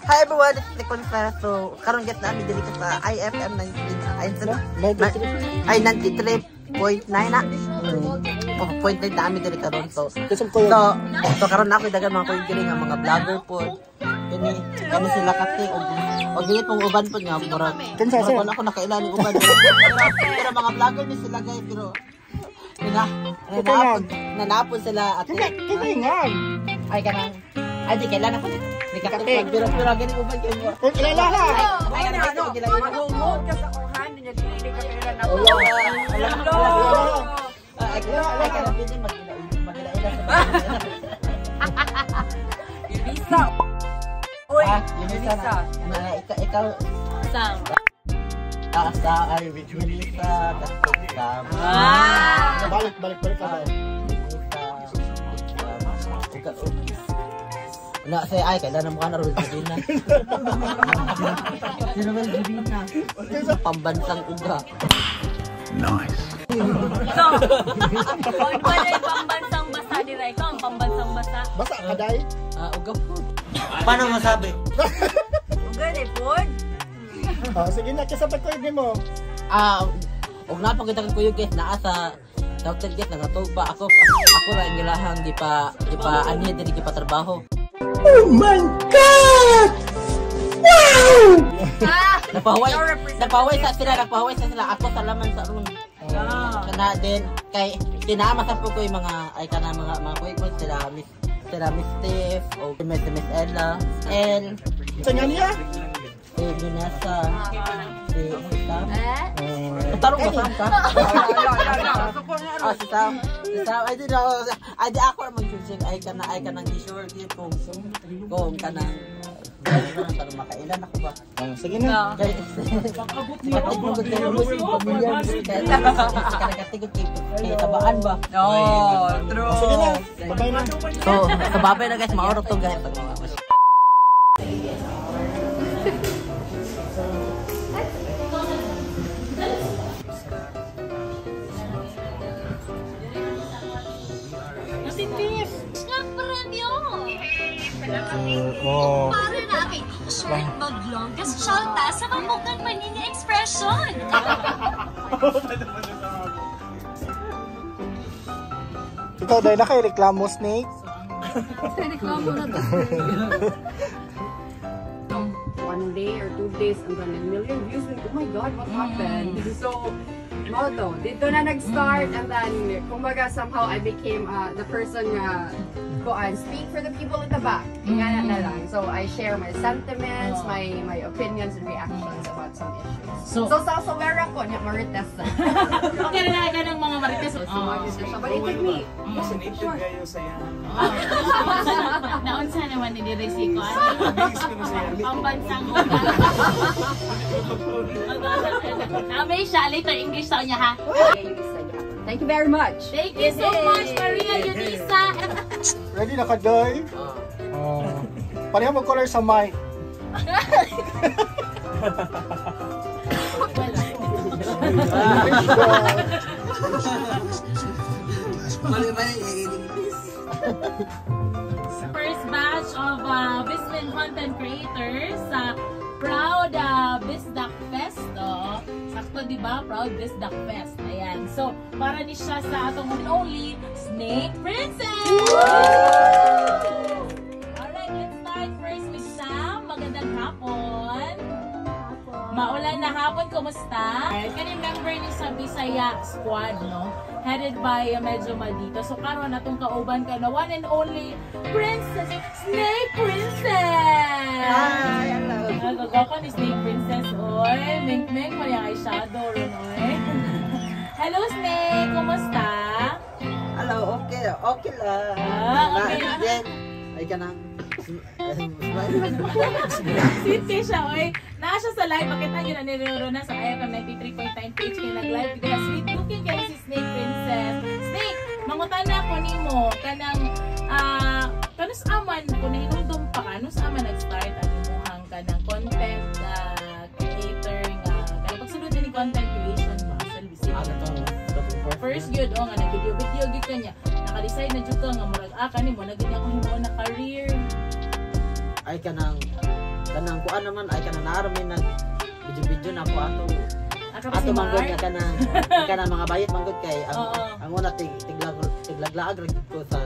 Hi everyone, it's Nicole Farah. So, karon guys na diri ka sa IFM 19 ay ay 93.9 na. Point 9 na ami diri karon, so. So karon na ako dagan mga kuy diri nga mga vlogger po. Kini kani sila kating og og dili pong uban po nga murag. Kinsa sir? Murag ako nakaila ni uban. Pero mga vlogger ni sila guys, pero na nanapon sila at Kinsa ingan? Ay kanang ay di kailan ako ni kating pero gani uban kay mo. Kung kilala ha. Ay ano Mag-umod ka sa kong hand, niya dili ka pera na Wala, wala, wala. Ay, ay, kanang pwede magila-ila sa Yulisa. Uy, Ah, Yulisa na. Na, ikaw, Sam. Ah, sa, ay, Yulisa, tapos Sam. Ah! Balik, balik, balik ka ba? Yulisa, wala, say, ay, kailan mo ka na, Ruel Divina. Si Ruel Divina. Pambansang uga. Nice. So, kung wala yung pambansang basa, di ra ikaw ang pambansang basa. Basa ka day? Ah, uga po. Paano masabi? Uga ni pod. Oh, sige na, kisa pa ko mo. Ah, og napakita ko kuyo guys naa sa hotel guys nangatog pa ako ako ra ang ilahang di pa anhi dili gi pa trabaho. Oh my God! Wow! Napahuway napahuway sa sila ako sa laman sa room. Kana din kay kinama sa po ko yung mga ay kana mga kuy ko sila Miss Steph o Miss Ella, El, Sa nga niya? Si Vanessa, si Sam. Tarong ba Sam ka? Ah, si Sam. Si Sam. Ay, di na. Ay, di ako naman mag-share. Ay ka nang i-sure. Kung ka nang para makailan ako ba? Oh, sige na. Kay, matig mo kay pamilya. Kaya kay tabaan ba? No, true. Sige na. Babay na. So, sa babay na guys, maurot to guys. Si Tiff! Nga premyo! Oh. Para na kay short mag longest shalta sa mamukan manini expression. Ikaw dahil na kay reklamo, Snake. Reklamo na to. 1 day or 2 days and then a million views. Like, oh my God, what happened? So, mo to, dito na nag-start and then, kumbaga somehow I became the person nga kuan, speak for the people in the back. Ingana na lang. So, I share my sentiments, my opinions and reactions about some issues. So, sa sawera ko, niya marites na. Okay na ka ng mga marites. So, siya. But it took me, Fascinated kayo sa yan. Naunsa naman ni Dire si Kuan. Pambansang uga. Namay siya later English sa niya ha. Thank you very much. Thank you so much, Maria Yunisa. Ready na ka, Doy? Oh. Pareho mo color sa mic. First batch of Vismin content creators sa Proud Bisdak Fest. Oh. Sakto, di ba? Proud Bisdak Fest. Ayan. So, para ni siya sa atong one and only Snake Princess! Alright, let's start first with Sam. Magandang hapon. Maulan na hapon, kumusta? Kani member ni sa Bisaya Squad, no? Headed by Medyo Maldito. So, karon atong kauban ka na one and only Princess Snake Princess! Hi, hello. Nagagawa ni Snake Princess, oy. Mink-mink, may eyeshadow ron, oy. Hello, Snake! Kumusta? Hello, okay. Okay lang. Ah, okay. Then, ay ka nang Sweet kay siya, oy. Naa siya sa live. Makita niyo na niluro na sa IFM 93.9 page kay nag-live. Kaya sweet looking kay si Snake Princess. Snake, mangutan na ako nimo kanang kanus aman kung nahinumdum pa kanus aman nag-start ang imuhang kanang content creator nga kanang pagsulod din ni content creation ba sa bisig. First gyud oh nga nag-video video gyud kanya. Naka-decide na jud ka nga murag kani mo na gid ako himuon na career. Ay kanang Kanang kuan naman ay kanang naa ra may nag video-video na ako ato Aka ba ato si manggod Mark? nga kanang kanang mga bayot manggod kay ang ang una tig tiglag tiglaglaag ra gid ko sa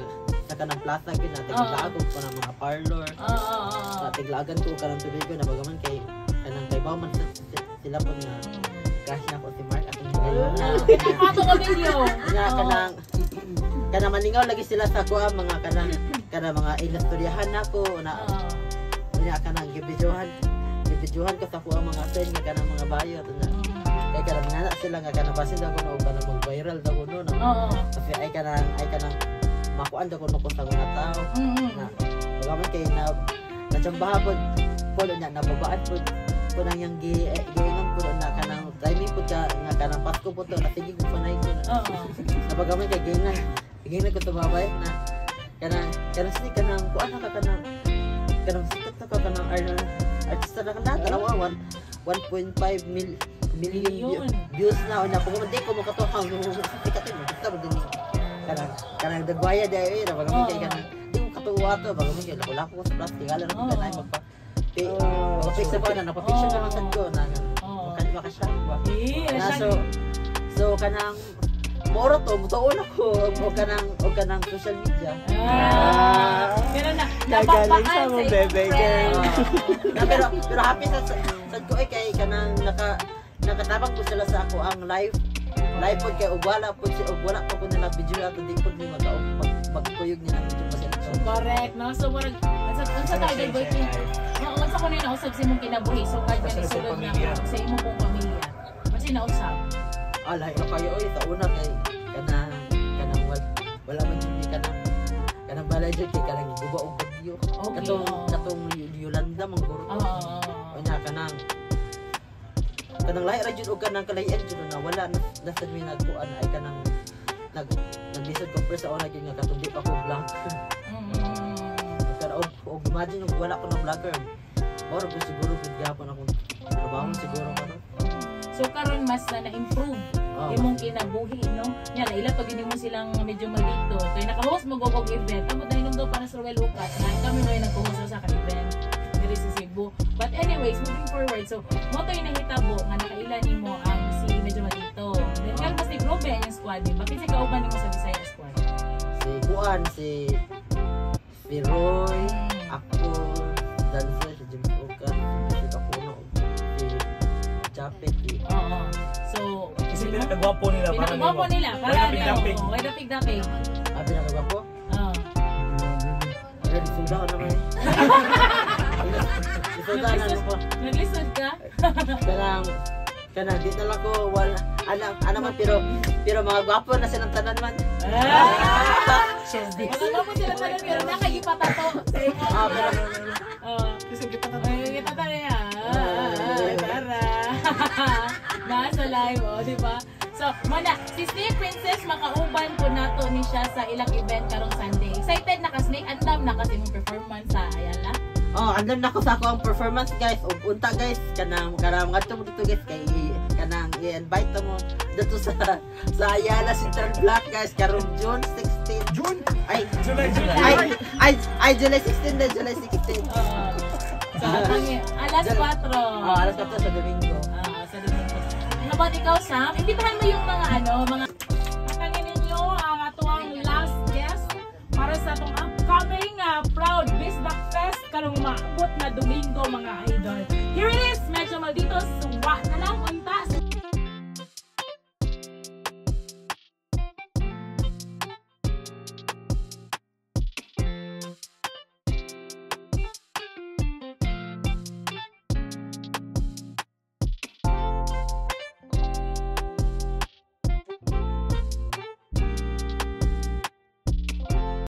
kanang plaza gyud na tiglaag ko kanang mga parlor Oo, oo, oo. na tiglaagan ko kanang tubig na bagaman kay kanang kay man sila po na crush na ko si Mark atong higayon na Ato ka video. na kanang kanang malingaw lagi sila sa kuha mga kanang kanang mga ilastoryahan nako na unya kanang gibidyohan gibidyohan ko sa kuha mga friend nga kanang mga bayot na kay kanang mga anak sila nga kanang basin daw kuno kanang mag-viral daw kuno na kasi ay kanang makuan daw kuno ko sa mga tao na bagaman kay na natsambaha pod pod nya nababaan pod po nang yang giingon po na kanang timing po ka nga kanang Pasko po to na sige ko panay ko na nabagaman kay giingon giingon ko tumabay na kanang kanang si kanang kuan na ka kanang kanang sikat na ka kanang artista na ka tanawa 1.5 million Million. views na o na kung hindi ko makatuhang sikat mo basta mo din kanang kanang dagwaya dahil eh nabagaman kay kanang di ko katuwa to bagaman kay lako-lako ko sa plastic ala na ko kanay magpa magpa-picture pa na napapicture na lang sad ko na makasya ba Eh, na siya. so kanang moro to mutuon ako o kanang social media. Ah, ganun na. Gagaling Napapaan sa mo, sa imong bebe friend. girl. Na, pero pero happy sa sad ko eh kay kanang nakatabang ko sila sa ako ang live live pod kay ug wala pod si ug wala pa ko nila video ato di pod ni magkuyog nila video pa sila. So, Correct, no? So, murag, unsa ta idol boy king? Oo, unsa ko na nausab sa imong kinabuhi so kahit nga Sa isulod na pamilya. sa imong pong pamilya. Unsa nausab? Alay ra kayo oy sa una kay kanang kanang wala man jud ni kanang kanang balay jud kay kanang giguba og bagyo. Okay, Katong oo. katong Yolanda man guro. Oo. Unya kanang kanang lahi ra jud og kanang kalahian jud na wala na nasa mi nagkuan ay kanang naglisod compare sa una gyud nga katong di pa ko vlog. Kana og imagine og wala ko na vlogger. Moro ko siguro gud gihapon akong trabaho siguro karon. So karon mas na na-improve Oh, imong kinabuhi, no? Nya laila pag mo silang medyo maldito. Kay naka-host mo og event. Amo dahil daw para sa Ruel Ukas na kami mo nag-host sa ka event diri sa Cebu. But anyways, moving forward, so mo to'y nahitabo nga nakaila nimo ang si medyo maldito. Then karon mas ni grobe ang squad, di ba? Kinsa kauban nimo sa Bisaya squad? Si Kuan, si Roy, ako, dancer, si James Oka, si Kapuno, si Japet, si Oo. So, Kasi pinakagwapo nila. Para pinakagwapo nila. Para Wala dapig-dapig. Oo, way dapig-dapig. Ah, pinakagwapo? Oo. Ay, lisuda ka naman eh. Lisuda na ano po. Naglisod ka? Kanang, kanang, di na lang ko, wala, ana man, pero mga gwapo na silang tanan man. Ah! Showbiz. Mga gwapo sila tanan pero nakagipatato sa imo. Ah, pero, Oo. Kasi gipatato. Ay, kita tayo. Ah, tara. Nasa live, oh, di ba? So, mana, si Snake Princess makauban po nato ni siya sa ilang event karong Sunday. Excited na ka, Snake? Andam na kasi imong performance sa Ayala. Oh, andam na ko sa ako ang performance guys. Ug unta guys, kanang kanang ngadto mo dito guys kay kanang i-invite mo dito sa Ayala Central Block guys karong June 16. June? Ay, July, July. ay ay July 16 na July 16. Oo. So, alas 4. Oh, alas 4 sa Domingo. Ah, sa Domingo. Ano ba ikaw, Sam? Imbitahan mo yung mga ano, mga Patangin ninyo ang atuang last guest para sa atong upcoming Proud Bisdak Fest karong maabot na Domingo mga idol. Here it is, medyo maldito, suwa na lang unta.